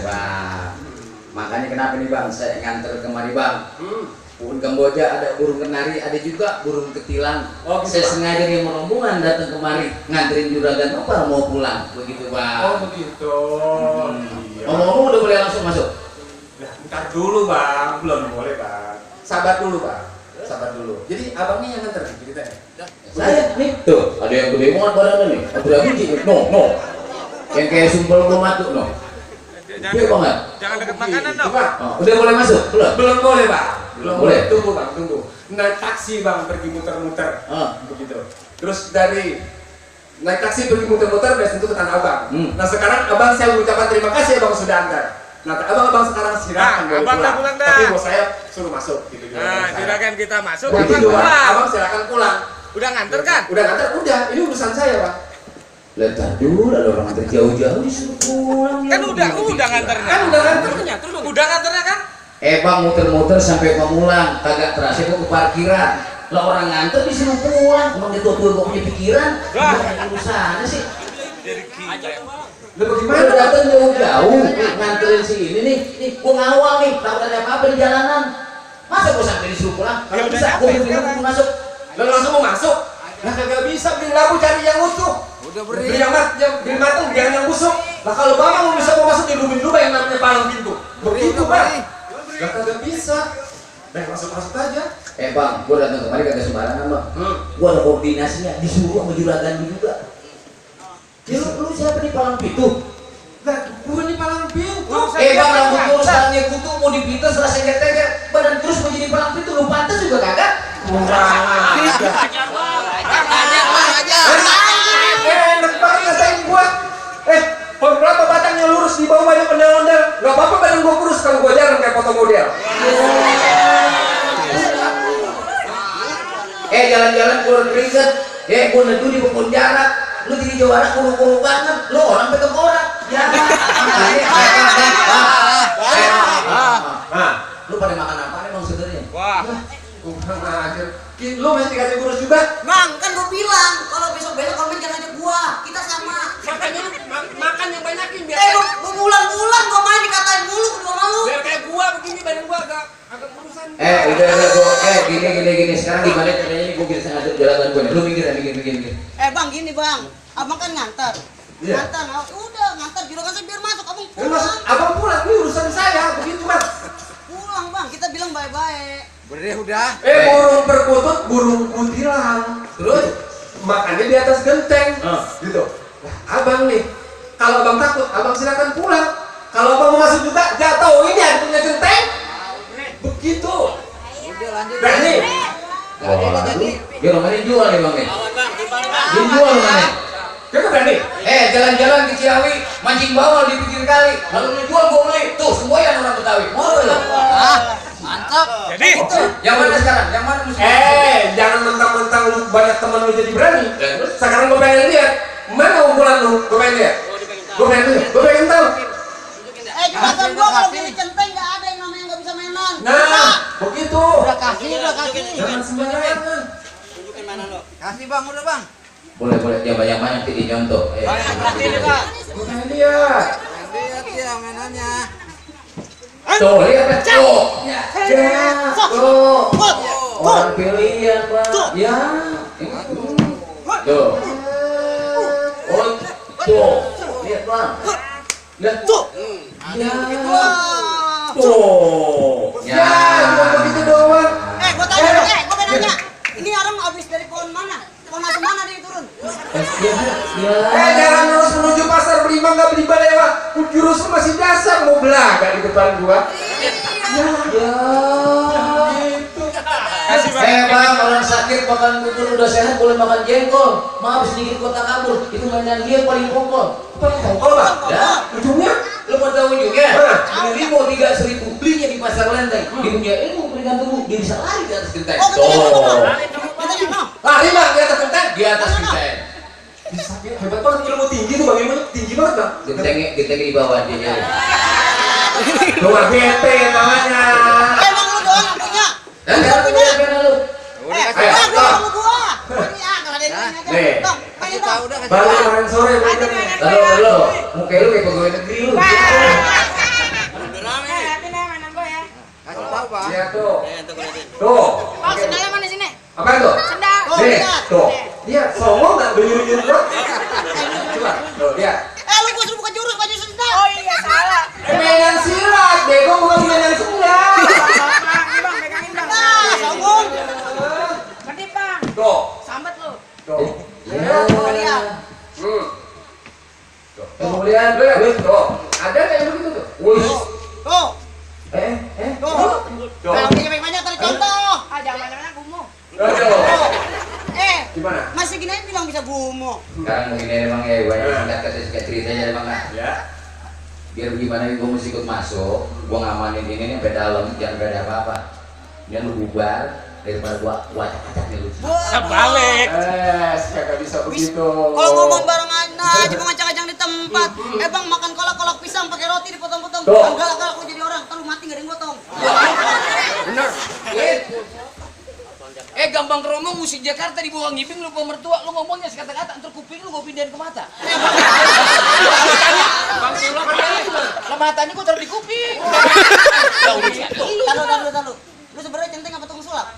Bang. Makanya kenapa nih Bang, saya nganter kemari Bang. Burung Kamboja ada burung kenari, ada juga burung ketilang. Oh, gitu, saya Bang. sengaja nih rombongan datang kemari nganterin juragan Nopal mau pulang, begitu Bang. Oh begitu. Iya. Ngomong-ngomong udah boleh langsung masuk? Nah, ntar dulu Bang, belum boleh Bang. Sabar dulu Bang, sabar dulu. Jadi abang nih yang nganter ceritanya. Saya nih, tuh ada yang gede banget badannya nih, ada biji, no, yang kayak sumpel belum matuk no. Gede banget. Jangan dekat makanan dong. Udah boleh masuk? Belum? Belum boleh Bang. Belum Boleh. boleh. Tunggu Bang, tunggu. Naik taksi Bang pergi muter-muter. Begitu. Terus dari naik taksi pergi muter-muter udah tentu ke Tanah Abang. Nah sekarang abang saya mengucapkan terima kasih abang sudah antar. Nah abang sekarang silakan boleh abang udah pulang dah. Tapi bos saya suruh masuk gitu. Nah, juragan kita masuk, Begitu abang Bang. pulang. Abang silakan pulang. Udah nganter kan? Udah nganter? Udah. Ini urusan saya Bang. Lihat dulu ada orang nganter jauh-jauh disuruh pulang. Kan udah nganternya. Kan udah nganter. Udah nganternya kan? Bang muter-muter sampai pemulang, kagak terasa kok ke parkiran. Lah orang nganter disuruh pulang, emang dia tua-tua gak punya pikiran. Wah. Gimana urusannya sih? Jadi gila. Lah Udah bagaimana? datang jauh-jauh, nganterin si ini nih, gua ngawal nih, takut ada apa-apa di jalanan. Masa gua sampai disuruh pulang? Ya Kalau udah bisa, nyampe gua beli sekarang. masuk. Lalu langsung mau masuk? Lah kagak bisa beli labu cari yang utuh. Udah Beli yang matang, jangan yang busuk. Lah kalau bapak mau bisa mau masuk di lubin-lubin yang namanya palang pintu. Begitu Bang. Lah kagak bisa. Nah masuk aja. Bang, gua datang kemari kagak sembarangan bang. Gua ada koordinasinya, disuruh sama juragan juga. Ya lu siapa nih palang pintu? Lah bukan di palang pintu. Bang, rambut lu sekarangnya kutu mau dipintas rasa getek badan terus mau jadi palang pintu, lu pantas juga kagak? Enak banget ngasain gua. Pohon berapa batangnya lurus di bawah banyak ondel-ondel. Gak apa-apa badan gua kurus kalau gua jarang kayak foto model. Jalan-jalan keluar keringet. Gua nedu di penjara. Lu jadi jawara kuru-kuru banget. Lu orang betul orang. Ya. Lu pada makan apa emang sebenarnya? Wah. Kurang ajar. Lu masih dikasih kurus juga? Bang, kan gua bilang kalau besok-besok kamu jangan ajak gua, kita sama. Makanya lu makan yang banyakin biar Gua bulan-bulan gua main dikatain mulu kedua malu. biar kayak gua begini badan gua agak kurusan. Udah gua gini. Sekarang gimana caranya nih gua bisa ngatur jalan gua nih. Lu minggir. Bang, gini bang, abang kan nganter. Iya. Nganter, udah nganter juragan saya biar masuk, abang Ini masuk, pulang. abang pulang, ini urusan saya, begitu Mas. Pulang bang, kita bilang bye-bye. Udah. Burung perkutut, burung kuntilang. Terus makannya di atas genteng, gitu. Nah, abang nih, kalau abang takut, abang silakan pulang. Kalau abang mau masuk juga, jatuh ini ada punya genteng. Begitu. Udah lanjut. Berani. Dia rumahnya jual nih bang nih. Dia jual rumahnya. Kita berani. Jalan-jalan ke Ciawi, mancing bawal di pinggir kali. Lalu lu jual gua beli. Tuh semua yang orang Betawi. Mau lu? Mantap. Jadi Yang mana sekarang? Yang mana musuh? Jangan mentang-mentang lu banyak teman lu jadi berani. Sekarang gue pengen lihat. Mana unggulan lu? Gue pengen lihat. Gue pengen tahu. Juragan gua kalau pilih centeng nggak ada yang namanya nggak bisa mainan. Nah, begitu. Udah kasih. Jangan sembarangan. kasih bang, udah bang. Boleh. Yang banyak nanti dicontoh. Berarti nih bang. Gue pengen lihat. Lihat ya mainannya. Tuh, lihat tuh. Tuh. Orang pilihan pak. Ya. Tuh. Oh, tuh. Lihat bang. Lihat tuh. Ya. Tuh. Ya, cuma begitu doang. Gua tanya, gua pengen nanya. Ini orang abis dari pohon mana? Pohon asam mana dia turun? Jangan terus menuju pasar beli mangga beli balewa. Jurus lu masih dasar mau belaga di depan gua. Kasih bang. Bang, orang sakit makan bubur udah sehat boleh makan jengkol. Maaf sedikit kota kabur. Itu mainan dia paling pokok. Tongkol Bang. Ya. Ujungnya Lu mau tahu ujungnya? Mana? Beli mau 3.000 belinya di pasar lenteng. Dia punya ilmu berikan tubuh, dia bisa lari di atas genteng. Oh, kita lihat, Tuh. kita lihat. lari Bang di atas genteng. Di atas genteng. Bisa hebat banget ilmu tinggi tuh Bang, ilmunya tinggi banget Bang. Gentengnya di bawah dia. Jadi. Luar bete namanya. Emang lu doang yang punya. Dan sekarang punya pena lu. Udah kasih. Ayo, Gua stop. sama gua. Ini kalau ada yang aja. Nih. Dong, mainin dong. Udah kasih. Baru kemarin sore mainnya nih. Lalu, muka lu kayak pegawai negeri lu. gimana gue mesti ikut masuk, gue ngamanin ini nih sampai dalam, jangan ada apa-apa. Ini lu bubar daripada gua acak-acak nih lu. Balik. Kagak bisa begitu. Kalau ngomong bareng aja, cuma ngacak-ngacak di tempat. Bang makan kolak pisang pakai roti dipotong-potong. Tuh. Galak-galak aku jadi orang, ntar lu mati gak ada yang gotong. Bener. Gampang keromong musik Jakarta di bawah ngibing lu pemertua lu ngomongnya sekata-kata antar kuping lu gua pindahin ke mata. Bang sulap lah matanya gua taruh di kuping. Tahu. Lu sebenarnya centeng apa tukang sulap?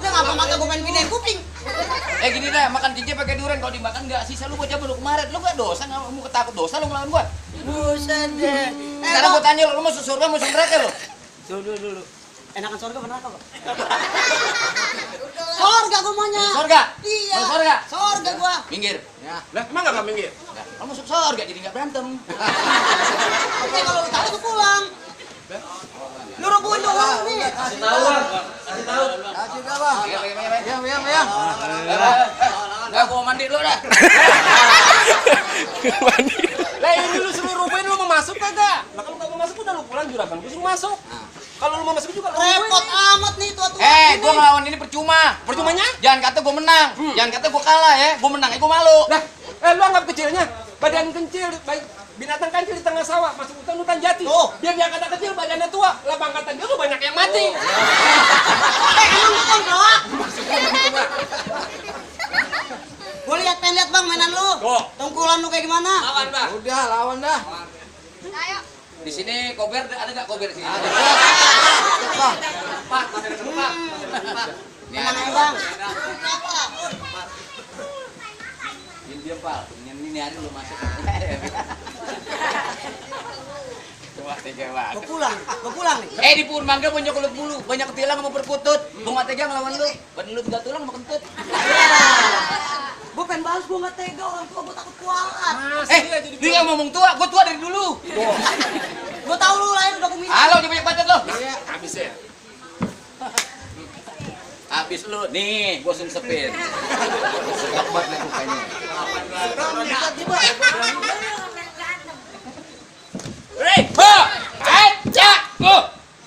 Lu ngapa mata gua main pindahin kuping? Gini dah, makan cincin pakai durian kalau dimakan enggak sisa lu gua coba lu kemarin. Lu enggak dosa, enggak mau ketakut dosa lu ngelawan gua. Buset deh. Sekarang gua tanya lu mau masuk surga mau masuk neraka lu? Dulu. Enakan surga bener apa? Surga gua maunya. Surga? Iya. Mau surga? Surga gua. Minggir. Ya. Lah, emang enggak minggir? Kalau masuk surga jadi enggak berantem. Oke kalau lu tahu tuh pulang. Lu rubuhin doang nih. Kasih tahu, Bang. Kasih tahu. Kasih dah, Bang. Ya. Enggak gua mandi dulu dah. Lah ini lu suruh rubuhin lu mau masuk kagak? Lah kalau enggak mau masuk udah lu pulang juragan gua suruh masuk. Kalau lu mau masuk juga lu Repot amat nih tua-tua. Gua ngelawan ini percuma. Percumanya? Jangan kata gua menang. Jangan kata gua kalah ya. Gua menang, gua malu. Lah, lu anggap kecilnya badan kecil, baik binatang kecil di tengah sawah, masuk hutan jati. Oh. Biar dia kata kecil, badannya tua, lah pangkatan dia tuh banyak yang mati. Emang lu kontrol? Gua pengen lihat Bang mainan lu. Tuh. Tungkulan lu kayak gimana? Lawan, Bang. Udah, lawan dah. Di sini kober ada enggak kober di sini? Ada. Bang. Pak, masih ada tempat. Mainan aja Bang. Ini dia, Pak. Ini hari lu masuk. Wah, tega banget. Gua pulang nih. Di pohon mangga banyak kulit bulu, banyak ketilang sama perkutut. Gua enggak tega ngelawan lu. Badan lu 3 tulang sama kentut. Gua pengen balas, gua nggak tega orang tua, gua takut kualat. Dia nggak ngomong tua, gua tua dari dulu. Gua tahu lu lahir udah kumis. Halo, dia banyak bacot lo. Habis ya. Habis lu, nih, gua langsung sepin. Segak banget nih mukanya. Acak, go.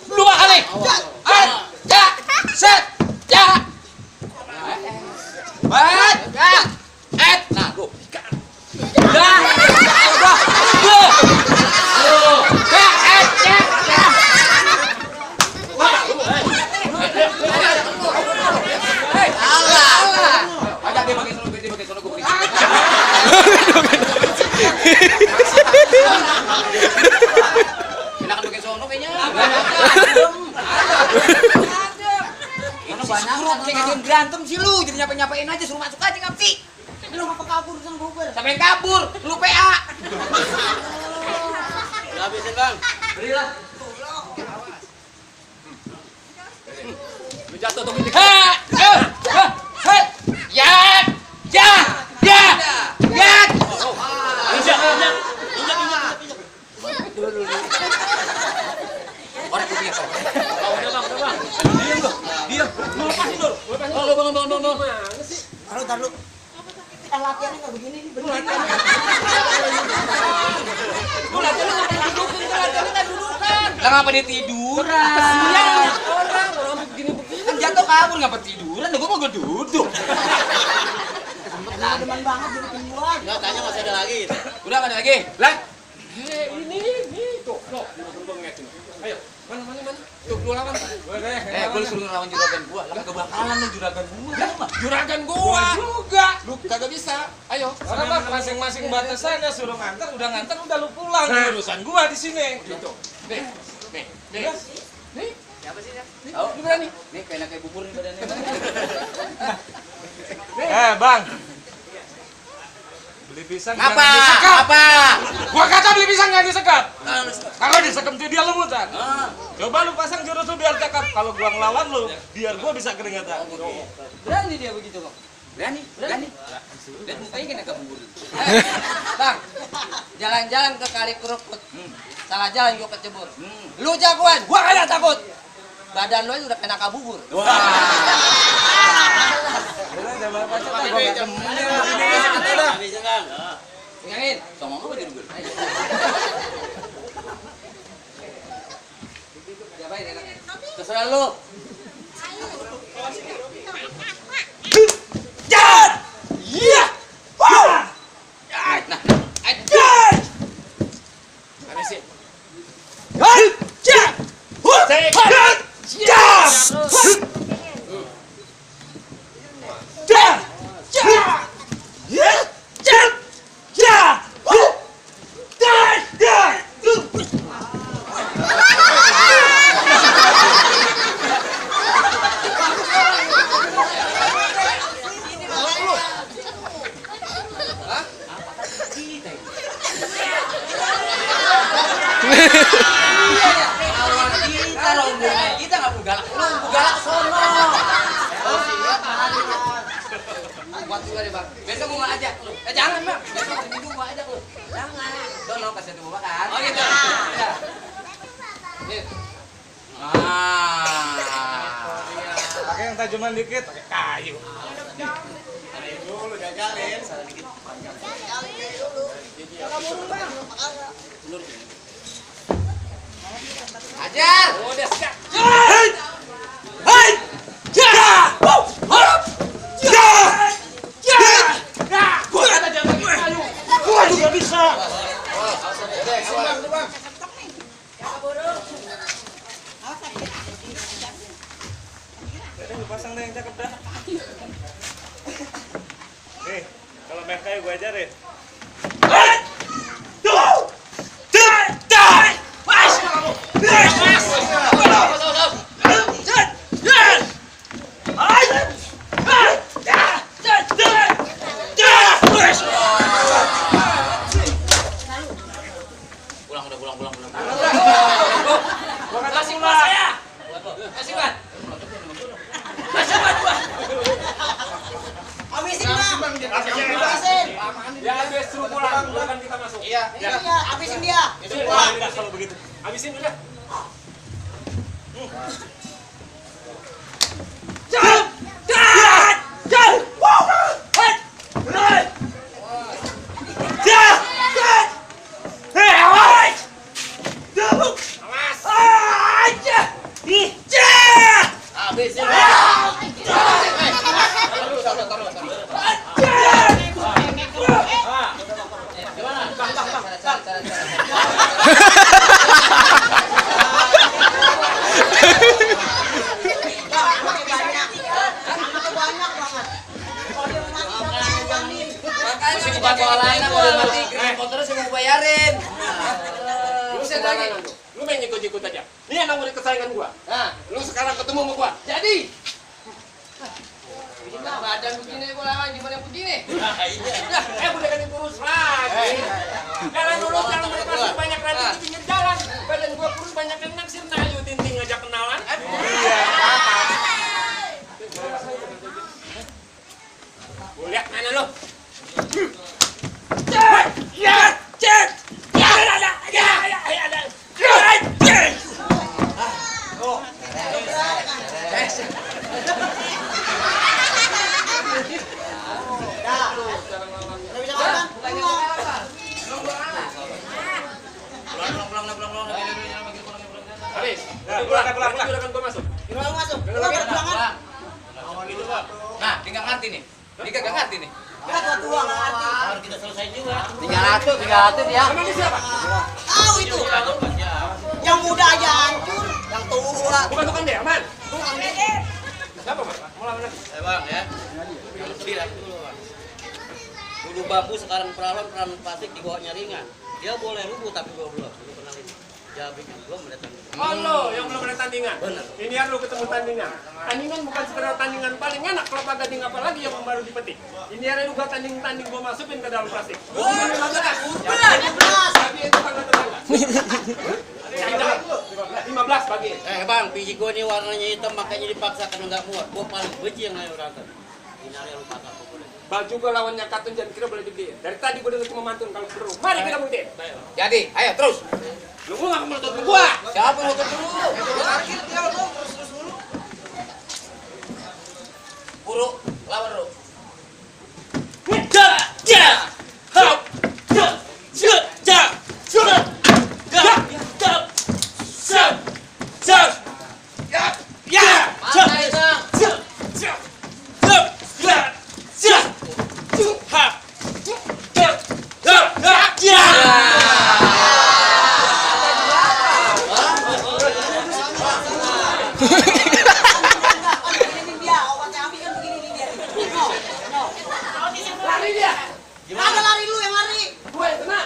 2 kali. Acak, set, ya. Acak, nah, go. Dah, go. Acak, ajak dia pakai sono, gua beri. Enakan pakai sono kayaknya. Mana banyak kan kayak berantem sih lu, jadi nyapain aja suruh masuk aja ngapti. Lu ngapa kabur sama gua? Sampai kabur, lu PA. Udah habisin Bang. Berilah. Lu jatuh tuh gitu. Orang punya kok. Udah bang. Diam. Bangun. Taruh. Latihannya nggak begini nih, bener. Lah ngapa dia tiduran? Orang begini. Kan jatuh kabur ngapa tiduran? Gua mau duduk. Teman banget jadi penjual. Enggak, tanya masih ada lagi. Udah enggak ada lagi. Lah. Ini tuh. Ayo, mana? Tuh, lu lawan. Gua suruh ngelawan juragan gua. Lah kagak bakalan lu juragan gua. Juragan gua juga. Lu kagak bisa. Ayo, Karena masing-masing batasannya suruh nganter, udah lu pulang. Urusan gua di sini. gitu. Nih. Siapa sih? Oh, lu berani? Nih kayak bubur nih badannya. Bang. Beli pisang Apa? jangan disekap. Apa? Gua kata beli pisang jangan disekap. Kalau disekap tuh dia lemutan. Coba lu pasang jurus lu biar cakep. Kalau gua ngelawan lu, biar gua bisa keringetan. Berani dia begitu kok. Berani. Dan mukanya kena kabur. Bang, jalan-jalan ke Kali Kerukut. Salah jalan gua kecebur. Lu jagoan, gua kagak takut. Badan lu aja udah kena kabubur. Pegangin. Songong apa jadi gue? Diapain enak? Terserah lu. Jangan! Iya! Wah! Nah, ajar! Habisin. Hai! Jangan! Jangan! Awal kita rombongan kita nggak perlu galak, lu galak sono. Oh iya, buat juga deh bang. Besok gua nggak ajak lu. Jangan bang. Besok hari Minggu gua ajak lu. Jangan. Sono kasih dulu makan. Oh gitu. Ya. Nih. Pakai yang tajuman dikit, pakai kayu. Ajar. Udah siap. Hai! Hai! Ja! Hop! Ja! Ja! Nah, gua kata jangan pakai kayu. Gua juga bisa. Lu pasang deh yang cakep dah. Nih, kalau main kayu gua ajarin. Pulang. Gua kata pulang. Kasih ban. Habisin bang. Habisin. Ya habis suruh pulang, bukan kita masuk. Iya. Iya, habisin dia. Tidak kalau begitu. Habisin udah. Habisin. Makanya kita bolain udah mati, motornya saya mau bayarin. Buset lagi. Lu main ikut-ikut aja. Ini anak murid kesayangan gua. Nah, Lu sekarang ketemu sama gua. jadi badan begini gua lawan gimana yang begini? Udah kan kurus lagi. Jalan dulu, jangan berpasang banyak ranting di pinggir jalan. Badan gua kurus banyak yang naksir. Nah, ayo Tinting ngajak kenalan. Iya. Gua lihat mana lu. Habis. Pulang. Udah kan gua masuk. Gimana masuk? Gua berjuangan. Nah, dia nggak ngerti nih. Dia nggak ngerti nih. Kita tua nggak ngerti. Harus kita selesai juga. 300 ya. Emang ini siapa? Tahu itu. Yang muda aja hancur, yang tua. Bukan tukang deh, aman. Siapa, Mas? Mulai mana? Bang ya. Dulu bambu sekarang perawan plastik dibawanya ringan. Dia boleh rubuh tapi gua belum. Lu kenalin. Jabrik belum ada tandingan. Oh lo, yang belum ada tandingan. Bener. Ini ya lu ketemu tandingan. Tandingan bukan sekedar tandingan paling enak, kelapa gading apa lagi yang baru dipetik. Ini ya lu gua tanding gua masukin ke dalam plastik. Oh, 15. Tapi itu tangga tetangga. 15 bagi. Bang, biji gua nih warnanya hitam makanya dipaksakan enggak muat. Gua paling benci yang ngayu rata. Ini area lu patah pokoknya. Baju gua lawannya Katun jangan kira boleh gede. Dari tadi gua dengar cuma mantun kalau seru. Mari kita buktiin. Jadi, ayo terus. Lu gua enggak menutup gua. Siapa yang mau dulu? Akhir dia lo terus dulu. Buru, lawan lu. Ja! Hop! Ja! Kan begini dia, obatnya Abi kan begini nih dia. No. Lari dia. Ada lari lu yang lari. Gue kena.